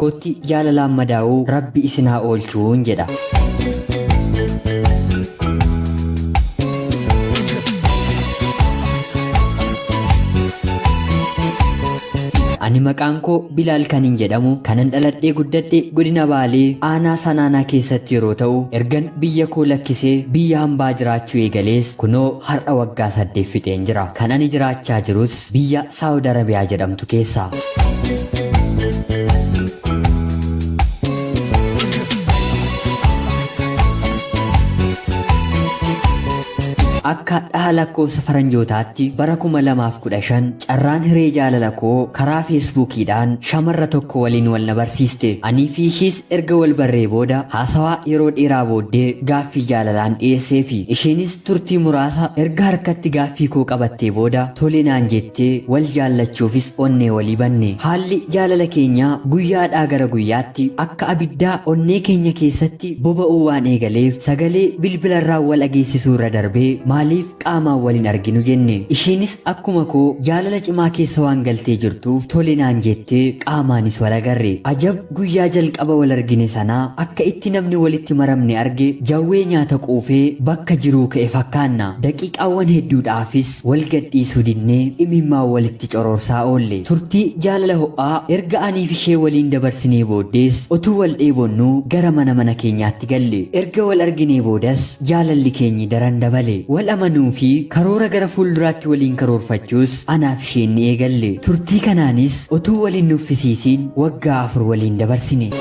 kootti jaalalaan madaa'uu Rabbi isin haa oolchuun jedha. Ani maqaan koo Bilaal kanin jedhamu kanan dhaladhee guddadhe godina Baalee aanaa Sanaanaa keessatti yeroo ta'u ergan biyya koo lakkisee biyya hambaa jiraachuu eegalees kunoo har'a waggaa 8 fixeen jira. Kan ani jiraachaa jirus biyya Saawud Arabiyaa jedhamtu keessa. Akka dhaha lakkoofsa faranjootaatti bara 2015 carraan hiree jaalala koo karaa feesbuukiidhaan shamarra tokko waliin wal na barsiiste. Anii fi ishiis erga wal barree booda haasawaa yeroo dheeraa booddee gaaffii jaalalaan dhiyeesseefi. Ishiinis turtii muraasa erga harkatti gaaffii koo qabattee booda tole naan jettee wal jaallachuufis onnee walii banne. Haalli jaalala keenyaa guyyaadhaa gara guyyaatti akka abiddaa onnee keenya keessatti boba'uu waan eegaleef sagalee bilbilarraan wal dhageessisuu irra darbee maaliif qaamaan wal hin arginu jenne. Ishiinis akkuma koo jaalala cimaa keessa waan galtee jirtuuf tole naan jettee qaamaanis wal agarre. Ajab guyyaa jalqaba wal argine sanaa akka itti namni walitti maramne arge jawwee nyaata quufee bakka jiruu ka'e fakkaanna. Daqiiqaawwan hedduudhaafis wal gadhiisuu didnee imimmaan walitti coroorsaa oolle. Turtii jaalala ho'aa erga aniif ishee waliin dabarsinee booddees otuu wal dheebonnuu gara mana mana keenyaatti galle. Erga wal arginee boodas jaalalli keenyi daran dabale. Wal amanuu fi karoora gara fuulduraatti waliin karoorfachuus anaaf isheen ni eegalle. Turtii kanaanis otuu wal hin nuffisiisiin waggaa 4 waliin dabarsine.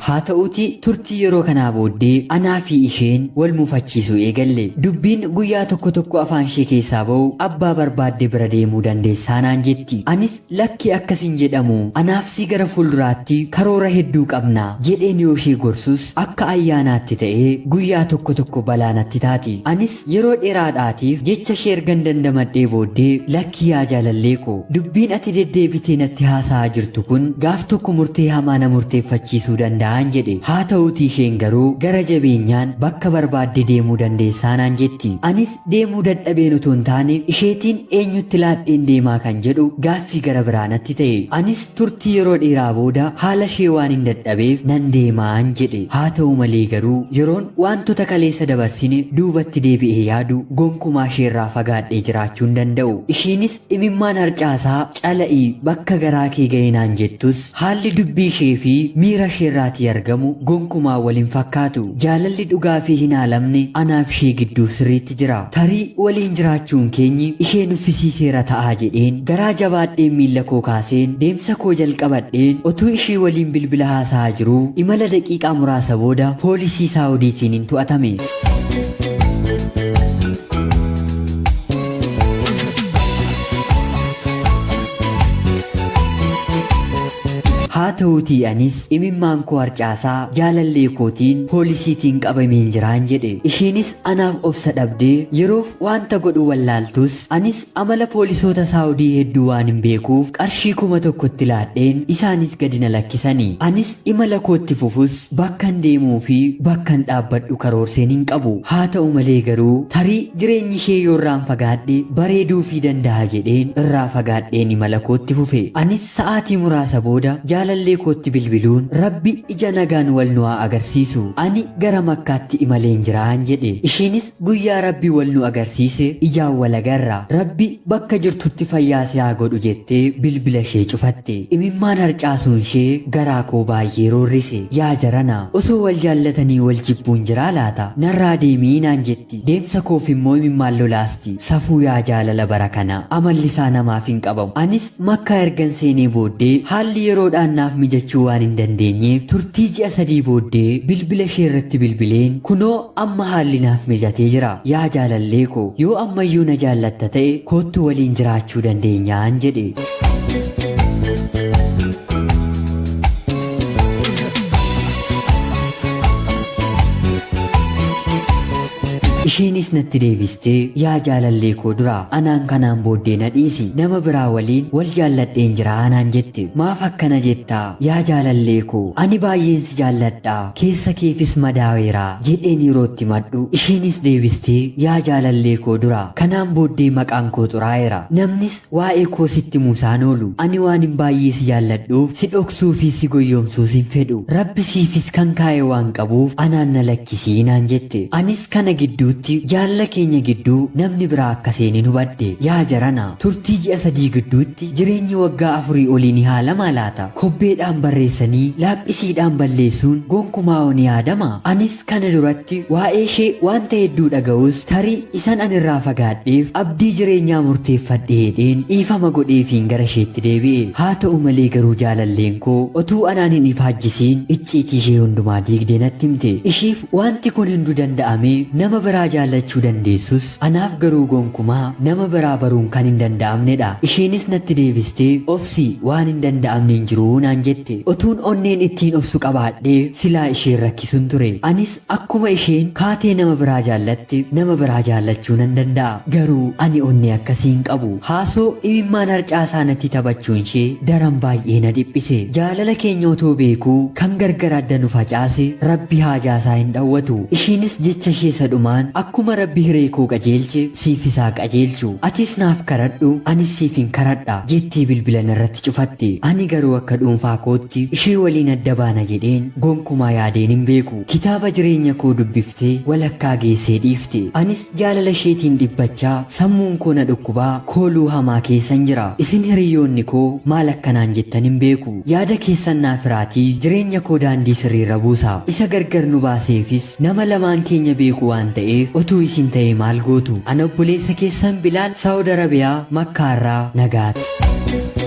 Haa ta'uutii turtii yeroo kanaa booddee anaa fi isheen wal mufachiisuu eegalle. Dubbiin guyyaa tokko tokko afaan ishee keessaa ba'u abbaa barbaadde bira deemuu dandeessaa naan jetti. Anis lakki akkas hin jedhamu anaaf si gara fuulduraatti karoora hedduu qabna jedheen yoo ishee gorsus akka ayyaanaatti ta'ee guyyaa tokko tokko balaa natti taati. Anis yeroo dheeraadhaatiif jecha ishee ergan dandamadhee booddee lakki yaa jaalallee koo dubbiin ati deddeebitee natti haasa'aa jirtu kun gaaf tokko murtee hamaa na murteeffachiisuu danda'aan jedhe. Haa ta'uutii isheen garuu gara jabeenyaan bakka barbaadde deemuu dandeessaa naan jetti. Anis deemuu dadhabeen utuu hin taane isheetiin eenyutti laadheen deemaa kan jedhu gaaffii gara biraa natti ta'e. Anis turtii yeroo dheeraa booda haala ishee waanin dadhabeef nan deemaan jedhe. Haa ta'u malee garuu yeroon waantota kaleessa dabarsine duubatti deebi'ee yaadu gonkumaa isheerraa fagaadhee jiraachuu hin danda'u. Ishiinis imimmaan harcaasaa cala'i bakka garaa kee ga'i naan jettus haalli dubbii ishee fi miira isheerraatii argamu gonkumaa wal hin fakkaatu. Jaalalli dhugaa fi hin haalamne anaaf ishee gidduu sirriitti jira. Tarii waliin jiraachuun keenyi ishee nuffisiiseera ta'aa jedheen garaa jabaadheen miilla koo kaaseen deemsa koo jalqabadheen otuu ishii waliin bilbila haasa'aa jiruu imala daqiiqaa muraasa booda poolisii Saawudiitiinin to'atame. Haa ta'uutii anis imimmaan koo harcaasaa jaalallee kootiin poolisiitiin qabameen jiraan jedhe. Isheenis anaaf obsa dhabdee yeroof waanta godhu wallaaltus anis amala poolisoota Saawudii hedduu waanin beekuuf qarshii 1000 itti laadheen isaanis gadi na lakkisani. Anis imala koo itti fufus bakkan deemuu fi bakkan dhaabbadhu karoorseen hin qabu. Haa ta'u malee garuu tarii jireenyi ishee yoo irraan fagaadhe bareeduufii danda'a jedheen irraa fagaadheen imala koo itti fufe. Anis sa'aatii muraasa booda jaalallee kootti bilbiluun Rabbi ija nagaan wal nu haa agarsiisu. Ani gara Makkaatti imaleen jiraan jedhe. Ishiinis guyyaa Rabbi wal nu agarsiise ijaan wal agarra. Rabbi bakka jirtutti fayyaa si haa godhu jettee bilbila ishee cufatte. Imimmaan harcaasuun ishee garaa koo baay'ee roorrise. Yaa jarana, osoo wal jaallatanii wal jibbuun jiraa laata? Narraa deemii naan jetti. Deemsa koof immoo imimmaan lolaasti. Safuu yaa jaalala bara kanaa. Amalli isaa namaaf hin qabamu. Anis Makkaa ergan seenee booddee haalli yeroodhaan naaf mijachuu waan hin dandeenyeef turtii ji'a sadii booddee bilbila ishee irratti bilbileen kunoo amma haalli naaf mijatee jira. Yaa jaalallee koo yoo ammayyuu na jaallatta ta'e koottu waliin jiraachuu dandeenyaan jedhe. Isheenis natti deebistee, Yaa jaalallee koo duraa, anaan kanaan booddee na dhiisi, nama biraa waliin wal jaalladheen jira naan jette. Maaf akkana jettaa? Yaa jaalallee koo, ani baay'een si jaalladha, keessa keefis madaaweera jedheen yeroo itti himadhu, isheenis deebistee, Yaa jaalallee koo duraa, kanaan booddee maqaan koo xuraa'eera, namnis waa'ee koo sitti himuu isaan oolu. Ani waanin baay'ee si jaalladhuuf, si dhoksuu fi si goyyomsuus hin fedhu. Rabbi siifis kan kaa'e waan qabuuf anaan na lakkisi naan jette. Anis kana gidduutti jaalala keenya gidduu namni biraa akka seenin hubadhe. Yaa jarana, turtii ji'a 3 gidduutti jireenyi waggaa afurii olii ni haalamaa laata? Kobbeedhaan barreessanii laaphisiidhaan balleessuun gonkumaa hoo ni yaadamaa? Anis kana duratti waa'ee ishee wanta hedduu dhaga'us tarii isan ani irraa fagaadheef abdii jireenyaa murteeffadhe jedheen dhiifama godheefiin gara isheetti deebi'e. Haa ta'u malee garuu jaalalleen koo otuu anaan hin ifaajjisiin icciitii ishee hundumaa diigdee natti himte. Isheef wanti kun hunduu danda'amee nama biraa jaallachuu dandeessus anaaf garuu gonkumaa nama biraa baruun kan hin danda'amnedha. Isheenis natti deebistee obsi waan hin danda'amne hin jiru naan jette. Otuun onneen ittiin obsu qabaadhee silaa ishee hin rakkisun ture. Anis Akkuma isheen kaatee nama biraa jaallatte nama biraa jaallachuu nan danda'a. Garuu ani onnee akkasii hin qabu. Haasoo imimmaan harcaasaa natti taphachuun ishee daran baay'ee na dhiphise. Jaalala keenya otoo beekuu kan gargar adda nu facaase Rabbi haajaa isaa hin dhawwatu. Ishiinis jecha ishee isa dhumaan akkuma Rabbi hiree koo qajeelche siifis haa qajeelchu. Atis naaf karadhu anis siifin karadha jettee bilbila narratti cufatte. Ani garuu akka dhuunfaa kootti ishee waliin adda baana jedheen gonkumaa yaadeen hin beeku. Kitaaba jireenya koo dubbiftee walakkaa geessee dhiifte. Anis jaalala isheetiin dhiphachaa, sammuun koo na dhukkubaa, kooluu hamaa keessan jira. Isin hiriyyoonni koo maal akka naan jettan hin beeku. Yaada keessan naaf hiraatii jireenya koo daandii sirriirra buusaa. Isa gargar nu baaseefis nama lamaan keenya beeku waan ta'eef otuu isin ta'ee maal gootu? Ana obboleessa keessan Bilaal Saawud Arabiyaa Makkaa irraa nagaatti.